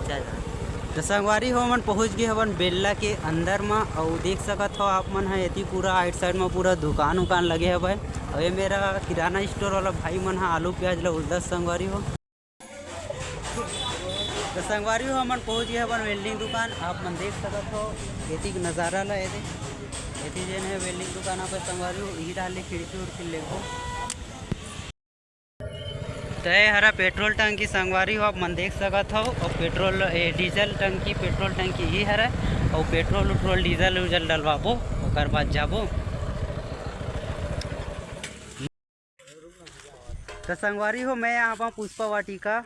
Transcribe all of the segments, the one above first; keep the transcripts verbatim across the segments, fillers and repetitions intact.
तो संगवारी हो, हमन पहुंच गए हवन बेल्ला के अंदर म। अउ देख सकत हो आप मन ह, एती पूरा आइट साइड म पूरा दुकान उकान लगे हवय। अउ ये मेरा किराना स्टोर वाला भाई मन ह आलू प्याज ला उलदस संगवारी हो। तो संगवारी हो, हमन पहुंच गए हवन वेल्डिंग दुकान। आप मन देख सकत हो एती के नजारा ला। एदे, एती जेन है वेल्डिंग दुकान, आप संगवारी हो, इही डाल ले खिड़की उड़की लेगो। तो ये हरा पेट्रोल टंकी संगवारी हो, आप मन देख सकत हो। और पेट्रोल, ए, डीजल टंकी, पेट्रोल टंकी ही हरा। और पेट्रोल उट्रोल, डीजल उजल डलवाबो, ओकर बाद जाबो। तो संगवारी हो, मैं यहाँ पर पुष्पा वाटिका,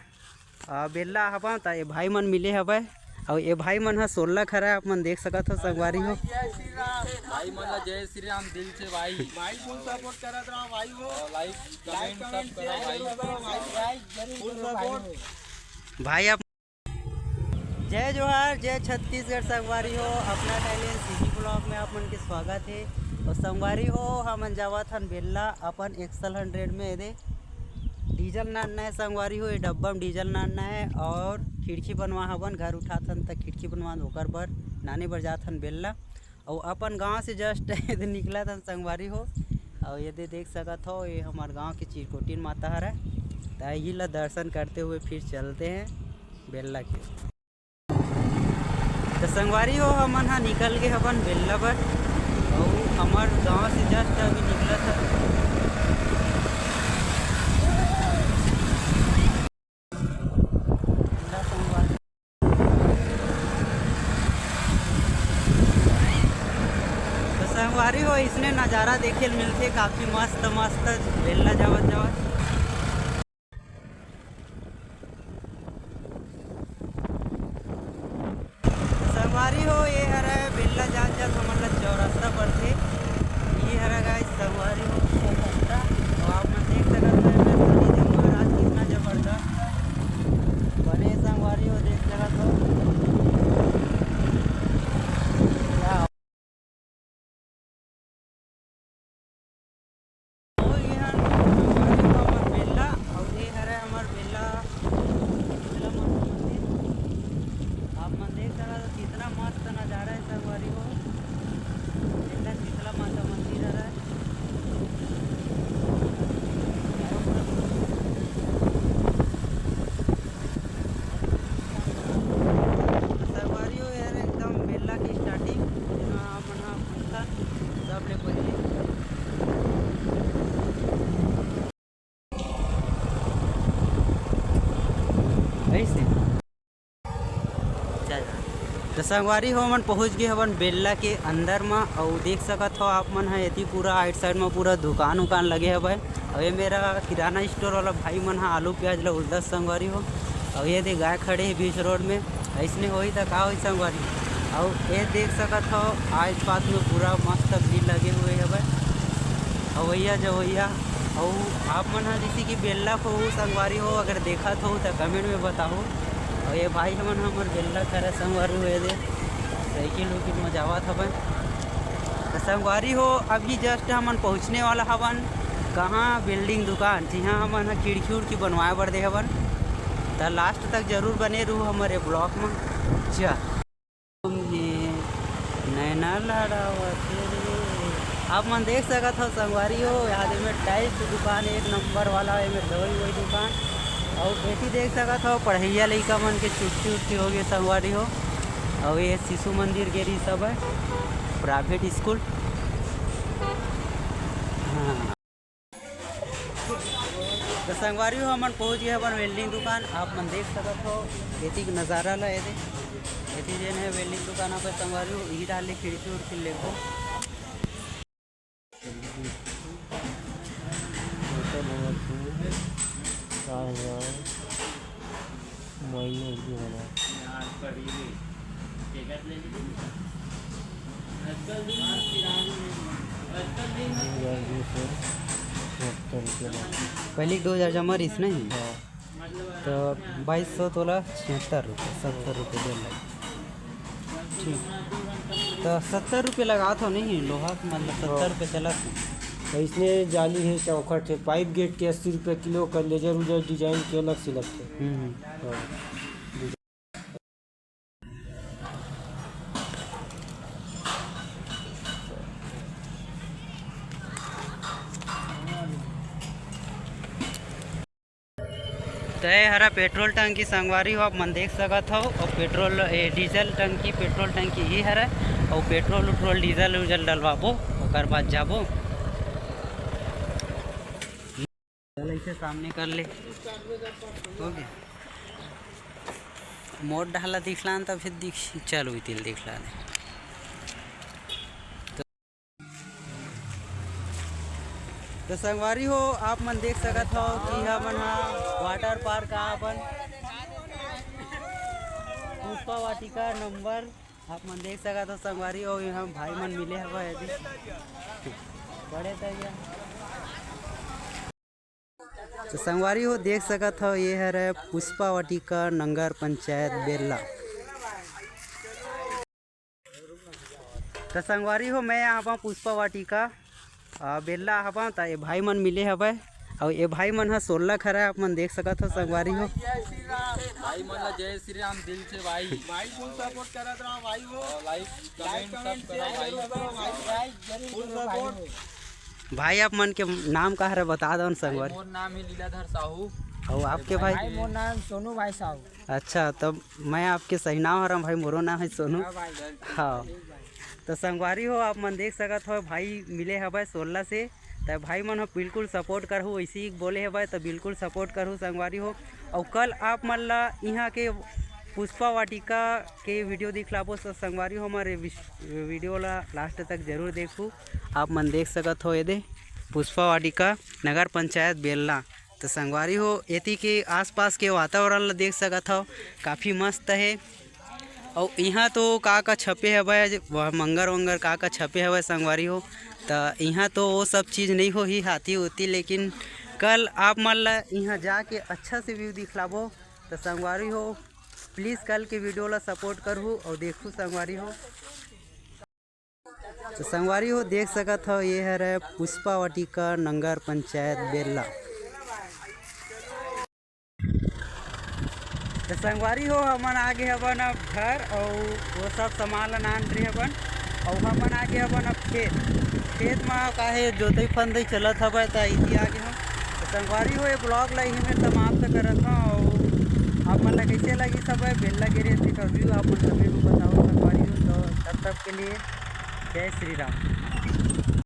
आ, बेल्ला हवा, त ए भाई मन मिले हवय। अउ ए भाई मन ह सोलह खरा, आप मन देख सकत हो संगवारी हो। भाई मन ला जय श्री राम दिल से भाई। भाई फुल सपोर्ट करत रहा भाई हो। और लाइक कमेंट सब करो भाई। फुल सपोर्ट। भाई आप जय जोहार, जय छत्तीसगढ़ संगवारी हो, अपना टैलेंट सीजी ब्लॉग में आप मन के स्वागत है। और संगवारी हो, हमन जावत हन बेल्ला अपन एक्सल हंड्रेड में। एदे डीजल नानना है संगवारी हो, ये डब्बा में डीजल नानना है और खिड़की बनवा हवन, घर उठात हन त खिड़की बनवा ओकर बर नाने बर जात हन बेल्ला। अउ अपन गांव से जस्ट एदे निकलत हन संगवारी हो। अउ एदे देख सकत हो, ये हमार गांव के चिरकोटिन माता हरे, त इही ला दर्शन करते हुए फिर चलते हैं बेल्ला के। त संगवारी हो, हमन ह निकल गे हवन बेल्ला बर, अउ हमर गांव से जस्ट अभी निकलत हन। त संगवारी हो, इसने नजारा देखे ल मिलथे, काफी मस्त मस्त बेल्ला जावत जावत। संगवारी हो, ये हरे बेल्ला जात जात हमन ला चौरस्ता पड़थे। ये हरे गाइस संगवारी हो, चौरस्ता। तो आप मन देख सकत हो, एमे शनिदेव महाराज कितना जबरदस्त बने संगवारी हो, देख सकत हो। ओ, ये हर हमर बेल्ला, अउ ये हरे हमर बेल्ला, बेल्ला माता मंदिर। आप मन देख सकत हो, कितना मस्त नजारा है संगवारी हो। बेल्ला शीतला माता मंदिर हरे। संगवारी हो यार, एकदम बेल्ला के स्टार्टिंग, जेमा आप मन ह पूछथन, सबले पहिले। ऐसे। चल। तो संगवारी हो, हमन पहुंच गए हवन बेल्ला के अंदर म, अउ देख सकत हो आप मन ह, एती पूरा आइट साइड म पूरा दुकान उकान लगे हवय। अउ ये मेरा किराना स्टोर वाला भाई मन ह आलू प्याज ला उलदस संगवारी हो। अउ ये दे गाय खड़े हे बीच रोड में, अइसने होही त का होही संगवारी। अउ ये देख सकत हो, आज पास में पूरा मस्त भीड़ लगे हुए हवय, अवैया जवैया। अउ आप मन ह जैसे कि बेल्ला को संगवारी हो, अगर देखत हो त कमेंट में बताओ। अउ ये भाई हमन हमर बेल्ला खड़ा संगवारी हो, ये दे साइकिल उकिल म जावत हवन। त संगवारी हो, अभी जस्ट हमन पहुँचने वाला हवन कहाँ, बिल्डिंग दुकान, जिहाँ हमन ह खिड़की उड़की बनवाए बर दे हवन। त लास्ट तक जरूर बने रहू हमर ये ब्लॉग म। चल। नैना लड़ावत रे। आप मन देख सकत हो संगवारी हो, यहाँ दे में टाइल्स के दुकान एक नंबर वाला, एमे दवाई ववाई दुकान। अउ एती देख सकत हो पढ़ैया लइका मन के छुट्टी उट्टी हो गए संगवारी हो। अउ ये शिशु मंदिर गे रही सब है, प्राइवेट स्कूल। हाँ। तो संगवारी हो, हमन पहुंच गए अपन वेल्डिंग दुकान। आप मन देख सकत हो एती के नजारा ला, एदे एती जेन है वेल्डिंग दुकान, आप संगवारी हो, इही डाल ले खिड़की उड़की लेगो। होटल होवत हे, चाय वाय। माइनस दू हजार। दो हजार दो सौ छिहत्तर रुपया लगा। पहले दो हजार जमा रहीस नहीं? हाँ। तो बाईस सौ तोला छिहत्तर रुपये, सत्तर रुपये दे लगे। ठीक। तो सत्तर रुपये लगात हो नहीं, लोहा के मतलब सत्तर रुपये चलत हो। तो इसने जाली है, चौखट है, पाइप गेट के अस्सी रुपये किलो का, लेजर उजर डिजाइन के अलग से लगते हैं। हम्म, हम्म। हाँ। तो ये हरा पेट्रोल टंकी संगवारी हो, आप मन देख सकत हो। और पेट्रोल, ए, डीजल टंकी, पेट्रोल टंकी ही हरा। और पेट्रोल उट्रोल, डीजल उजल डलवाबो, ओकर बाद जाबो। चल, इसे सामने कर ले। हो गया। मोर डहला दिखलान, तब फिर दिख, चल, उतिल दिखला दे। तो संगवारी हो, आप मन देख सकत हो कि हमन हा वाटर पार्क का अपन पुष्पा वाटिका नंबर, आप मन देख सकत हो संगवारी हो, यहाँ भाई मन मिले हवय अभी। बड़े तैया। तो संगवारी हो, देख सकत हो, ये हरे पुष्पा वाटिका नगर पंचायत बेल्ला। तो संगवारी हो, मैं यहाँ हवा पुष्पा वाटिका, आ, बेल्ला हवा। तो ये भाई मन मिले हवय, और ये भाई मन ह सोलह खरा, आप मन देख सकत हो संगवारी हो। भाई मन ला जय श्री राम दिल से भाई। भाई फुल सपोर्ट करत रहा भाई हो। और लाइक कमेंट सब करा भाई। फुल सपोर्ट। भाई, आप मन के नाम का हरे, बता दो न संगवारी। मोर नाम है लीलाधर साहू। और आपके भाई? भाई, मोर नाम सोनू भाई साहू। अच्छा, तब मैं आपके सही नाम हरम भाई, मोरो नाम है सोनू। हाँ भाई। हाँ। तो संगवारी हो, आप मन देख सकत हो, भाई मिले हवय सोलह से। तो भाई मन हो बिल्कुल सपोर्ट करहु, ऐसे ही बोले हवय, तो बिल्कुल सपोर्ट करहु संगवारी हो। और कल आप मन ला यहाँ के पुष्पा वाटिका के वीडियो दिखलाबो। तो संगवारी हो, हमारे विश-, वीडियो ला लास्ट तक जरूर देखू। आप मन देख सकत हो, ये दे पुष्पा वाटिका नगर पंचायत बेल्ला। तो संगवारी हो, एती के आसपास के वातावरण ला देख सकत हो, काफ़ी मस्त है। और यहाँ तो का का छपे हवय, वह मंगर वंगर का का छपे हवय संगवारी हो। तो यहाँ तो वो सब चीज़ नहीं होही, हाथी होती, लेकिन कल आप मन ला यहाँ जाके अच्छा से व्यू दिखलाबो। तो संगवारी हो, प्लीज कल के वीडियो ला सपोर्ट करहु और देखहु संगवारी हो। तो संगवारी हो, देख सकत हो, ये हरे पुष्पा वाटिका नगर पंचायत बेल्ला। तो संगवारी हो, हमन आ गे हवन अब घर, और वो सब सामान ला नान रहे हवन, और हमन आ गे हवन अब खेत। खेत में काहे जोतई फंदई चलत हवय, त इही आ गे हम। तो संगवारी हो, ये ब्लॉग ला इही में समाप्त करत हूँ, और आप मन ला कैसे लगी सब बेल्ला गिरे थे का व्यू, आप मन कमेंट में बताओ संगवारी हो। तो तब तक के लिए जय श्री राम।